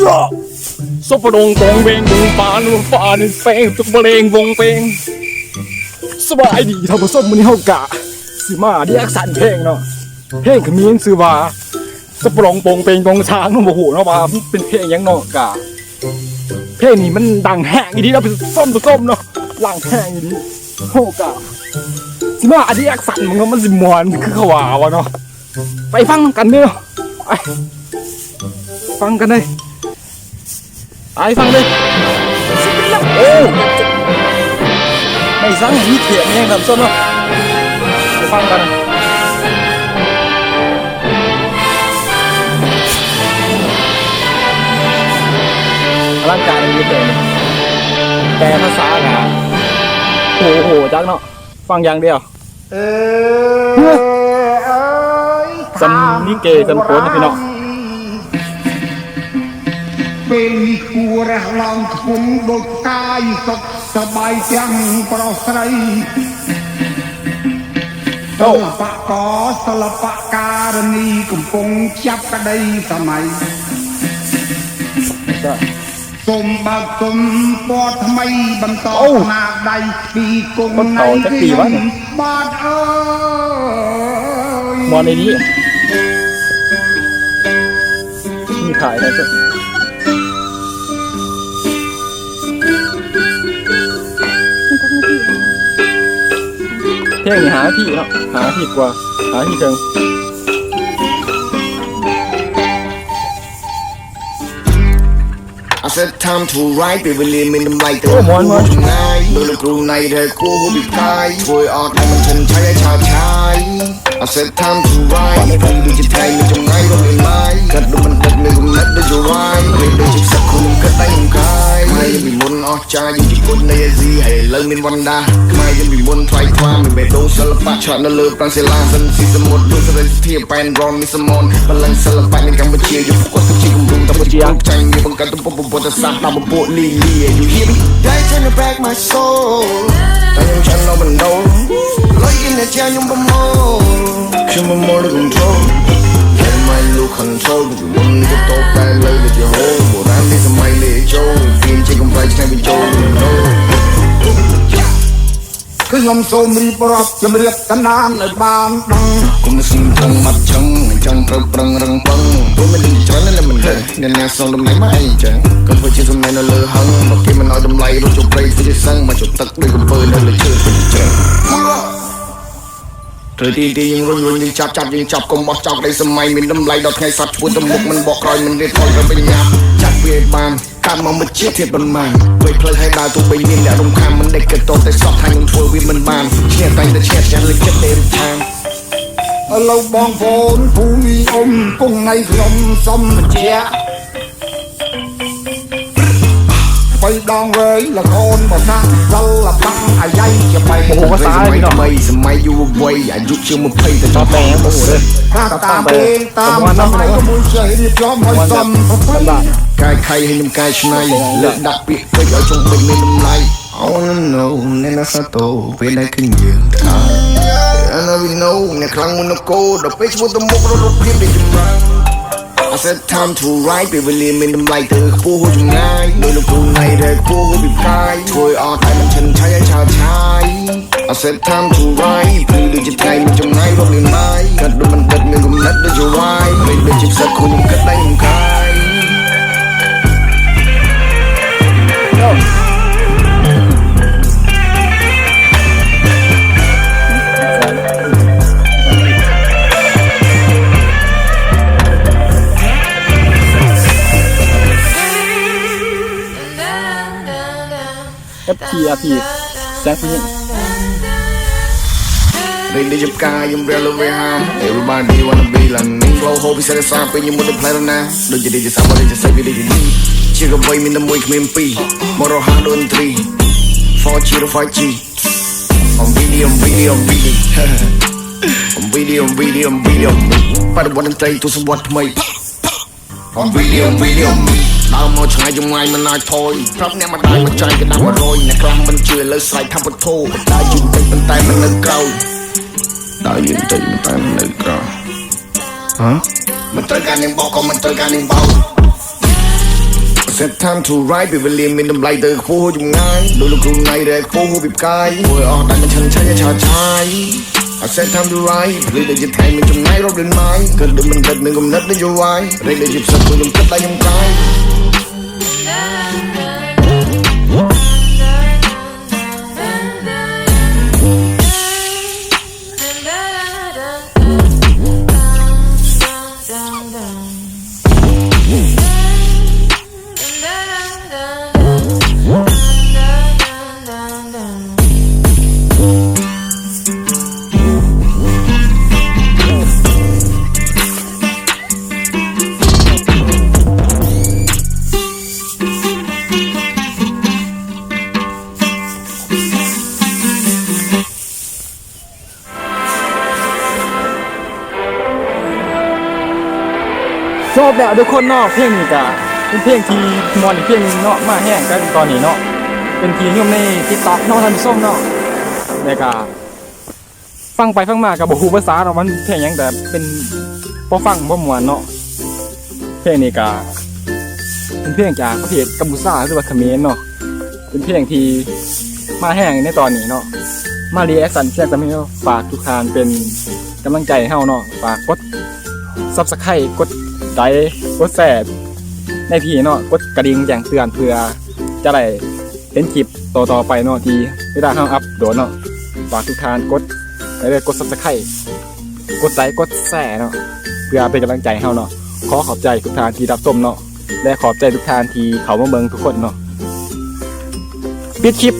ຍະ ສະປະດົງໂປງເປງ ໂປງປານ ຟ້າໃນແປງ ສະປະເລງໂປງເປງ. ສະບາຍດີທ່ານຜູ້ຊົມ, ມື້ນີ້ເຮົາກະຊິມາ reaction ເພງເນາະ, ເພງຂະເໝນຊື່ວ່າ ສະປະດົງໂປງເປງໂປງຊາງເນາະ, ບໍ່ຮູ້ເນາະວ່າມັນເປັນເພງຫຍັງເນາະ. ກະເພງນີ້ມັນດັງແຮງອີ່ຫຼີເນາະທ່ານຜູ້ຊົມເນາະ, ດັງແຮງອີ່ຫຼີ. ເຮົາກະຊິມາ reaction ເບິ່ງເນາະ, ມັນຊິມ່ວນຄືເຂົາວ່າບໍ່ເນາະ. ໄປຟັງນຳກັນເດີ້, ໄປຟັງກັນເດີ້. ໄປຟັງເດີ້. ໂອ້ ໄປຟັງ ມີເພງແຮງທ່ານຜູ້ຊົມເນາະ, ໄປຟັງກັນ. ອະລັງການອີ່ຫຼີເພງນີ້, ແປພາສາກະໂອ້ໂຫຈັກເນາະ, ຟັງຢ່າງດຽວ. ເອີຍ ສ່ຳລິເກສ່ຳໂຂນພີ່ນ້ອງ. ពេលនេះគួររះឡងខ្ពង់ដូចកាយសុខសប្បាយទាំងប្រុសស្រី សិល្បករសិល្បការិនីកំពុងចាប់ក្តីសម័យ. សូមបើកទំព័រថ្មីបន្តស្នាដៃពីគង់នៃខ្ញុំបាទអើយ. ມອນໃນນີ້ມີຂາຍໃນສຸດ. ເພງນີ້ຫ້ານາທີເນາະ, ຫ້ານາທີກວ່າ, ຫ້ານາທີເຄິ່ງ. I said time to ride ເປັນເວລາມີນ້ຳລາຍເຕີມ ໂອ້ ມ່ວນໆ ໂດຍລູກຄູໃນແທ້ຄູຮູ້ພິບກາຍ ຊ່ວຍອອກໃຫ້ມັນເຖິງໃຈຊາດຊາຍ I said time to ride ເປັນດີຈິດໄທມີຈຳໄງກໍມີໄມ້ ກັດດູມັນກັດມີກຸມນັດໂດຍຈະໄວ ເປັນໂດຍຈິດສັກຄົນກັດໄດ້ຫຸ່ມກາຍ ໄມ້ຍັງມີມົນອອກຈາກຢູ່ທີ່ຄົນໃນອາຊີໃຫ້ເລີຍມີວັນດາ ໄມ້ຍັງມີມົນໄພຄວາມມີເບໂດງສິລະປະ ຊາດນະເລີປາງສິລາສັນສີສະໝົດ ດ້ວຍສະເລັດເທຍແປນຣອນ ສະໝອນ ພະລັງສິລະປະໃນກຳປູເຈຍ ຢູ່ພວກຄົນທີ່ກຸມລຸມ ຕາບໍ່ຈິດໃຈມີບັງການຕົວປົບບໍ່ຕາສາຕາບໍ່ໂປະລີເລຍ You hear me? They tryna break my soul ແຕ່ຍັງ tryna know ມັນໂດນ Like in the chair ຍັງບໍ່ໂມ Come on more control Let my look control ຢູ່ມັນກໍຕົກໄປເລີຍ Let you hold ໂບລານໃນສະໄໝເລໂຈ Feel ໃຈກຳໄປໃຈໄປໂຈ You know ຄືງຳໂຊມຣີບລັບຈຳເລືອກຕະນານໃນບ້ານດັງ ຄຸມສິງທອງມັດຈັງ ຈັງເຕີບປຶງຣັງປຶງ ຕົວມັນດີຈອຍນັ້ນແຫຼະມັນເດີ ແນວແນວສອງດຳໄລມາໃຫ້ຈັງ ກໍເພື່ອຊິສະໄໝນັ້ນເລີຫຶງ ບັກທີ່ມັນເອົາດຳໄລລົດຈົບໄປທີ່ໄດ້ສັ່ງ ມາຈົບຕັກດ້ວຍກຳເປີນັ້ນເລີເຈີເຈີ ເທີຕີຕີຍິງລຸນລຸນຍິງຈັບຈັບຍິງຈັບ ກົມອອກຈອກໄດ້ສະໄໝ ມີດຳໄລດອກໄຮສັດ ຊວນຕະໝົກມັນບອກກອຍ ມັນໄດ້ຖອຍກັນໄປຫຍັບ ຈັບເວບານ ການມອງມາເຈຍເທດບັນມານ ໄວ້ເພີໃຫ້ດາວທຸກໃບຍິນ ແລະລົງຄາມມັນໄດ້ເກີດໂຕແຕ່ຊອກທາງມັນເຟີວິດມັນບານ ເຊຍແຕງແຕ່ເຊຍແຊນເລີເຈັບເຕັມທາງ ឥឡូວບອງໂຟນ ພູມີອົມ ກົງໃນຂນມສົມເຈຍ ໄປດອງເວີຍ ລະຄອນບໍ່ນານ ລະລະບັງອາໃຍຈະໄປ ໂອ້ໂຫ ພາສາໄທພີ່ນ້ອງ ສະໄໝຢູ່ໄວ ອາຍຸເຊື່ອມາໄພ ແຕ່ຈອມແປງບໍ່ຮູ້ເດີ ກາຕາມເອງ ຕາມສະໄໝ ກໍບໍ່ເຊື່ອເຫັນຍອມໄວ້ຊ່ອມ ກາຍໄຂໃຫ້ຍຳກາຍຊະໄນ ເລີກດັກປິ ເພິ່ນເອົາຊົງເປັນເມນຳໄລ I wanna know ໃນນາສາໂຕ ເປັນໄດ້ຂຶ້ນຢືນທາງ I wanna know ໃນຄລັງມຸນໂກ ດອກເປັນສະມຸດຕະມຸກ ລົດລົດພຽບໄດ້ຈຳລັງ I said time to ride ເປັນເວລາເມນຳໄລ ເຕີກະປູຮູ້ຈຳງ່າຍ ໂດຍລູກຄູໃນແທ້ຄູຮູ້ບິບກາຍ ຊ່ວຍອອກໃຫ້ມັນເຖິງໄທຊາດຊາຍ I said time to ride ພຣີໂດຍຈິດໃຈມັນຈຳງ່າຍ ລົມເລີນໄມ້ ກັດດູມັນກັດເມນກຸມນັດໂດຍຈະໄວ ເປັນໂດຍຈິດສັກຄຸນກັດໄດ້ຫຸ່ມກາຍ ເອັບທີອາພີ ແສງຜູ້ຍິງ They just got you real over him Everybody wanna be like me Flow hope is satisfied when you move the planet now ໂດຍຈະໄດ້ຈະສາມາດໄດ້ຈະໃຊ້ໄປໄດ້ທີ່ນີ້ Check away me the way ເປັນປີ Moral hard on three four G to five G I'm ready I'm ready I'm ready I'm ready I'm ready I'm ready I'm ready ປະວັນໃຈ ທະສະວັດໃໝ່ I'm ready I'm ready I'm ready ດາວມາຊາຍ ຈະມາຍ ມັນນາຍທອຍ ພລັບແນວມາໄດ້ ມາໃຈກະດາມອະຣອຍ ໃນກລາງມັນເຈື່ອ ແລ້ວໃສ່ທຳປະໂທ ໄດ້ຢືນເຕັມ ແຕ່ມັນເລີກເກົ່າ ໄດ້ຢືນເຕັມ ແຕ່ມັນເລີກເກົ່າ ຮະ ມັນເຕີການຍັງບອກ ກໍມັນເຕີການຍັງເບົາ Set time to ride ເປັນເວລາມີນ້ຳລາຍເດີກະໂປໂຫຈຸມງ່າຍໂດຍລູກຄູນາຍແລກະໂປໂຫບິບກາຍໂອຍອອກໄດ້ມັນເຊີນໄຊຍະຊາດຊາຍ I set time to ride ຜະລິດໂດຍຈິດໄທມັນຈຸມງ່າຍລົບເດີນໄມ້ເກີດເດີນມັນເດີດໜຶ່ງກຳເນີດນະໂຍບາຍເລັກໂດຍຈິບເສີບຄົນຍົມເກີດໄດ້ຍົມກາຍ ຈົບແລ້ວທຸກຄົນເນາະ ເພງນີ້ກະເປັນເພງທີ່ມ່ວນອີກເພງໜຶ່ງເນາະ ມາແຮງກັນຕອນນີ້ເນາະ ເປັນທີ່ນິຍົມໃນ TikTok ເນາະທ່ານຜູ້ຊົມເນາະ ແລ້ວກະຟັງໄປຟັງມາກະບໍ່ຮູ້ພາສາເນາະ ມັນເພງຫຍັງ ແຕ່ເປັນ ພໍຟັງພໍມ່ວນເນາະ ເພງນີ້ກະເປັນເພງຈາກປະເທດກຳປູຊາ ຫຼືວ່າຂະເໝນເນາະ ເປັນເພງທີ່ມາແຮງໃນຕອນນີ້ເນາະ ມາຣີແອັກຊັນສຽງສຳເພງ ຝາກທຸກທ່ານເປັນກຳລັງໃຈໃຫ້ເຮົາເນາະ ຝາກກົດ Subscribe ກົດໄລ ກົດແຊໃນທີ່ເນາະ ກົດກະດິ່ງແຈ້ງເຕືອນ ເພື່ອຈະໄດ້ເຫັນຄລິບຕໍ່ໆໄປເນາະ ທີ່ເວລາເຮົາອັບໂຫຼດເນາະ ຝາກທຸກທ່ານກົດໄລ ແລະ ກົດ Subscribe ກົດໄລ ກົດແຊເນາະ ເພື່ອເປັນກຳລັງໃຈໃຫ້ເຮົາເນາະ ຂໍຂອບໃຈທຸກທ່ານທີ່ຮັບຊົມເນາະ ແລະ ຂອບໃຈທຸກທ່ານທີ່ເຂົ້າມາເບິ່ງທຸກຄົນເນາະ ປິດຄລິບ.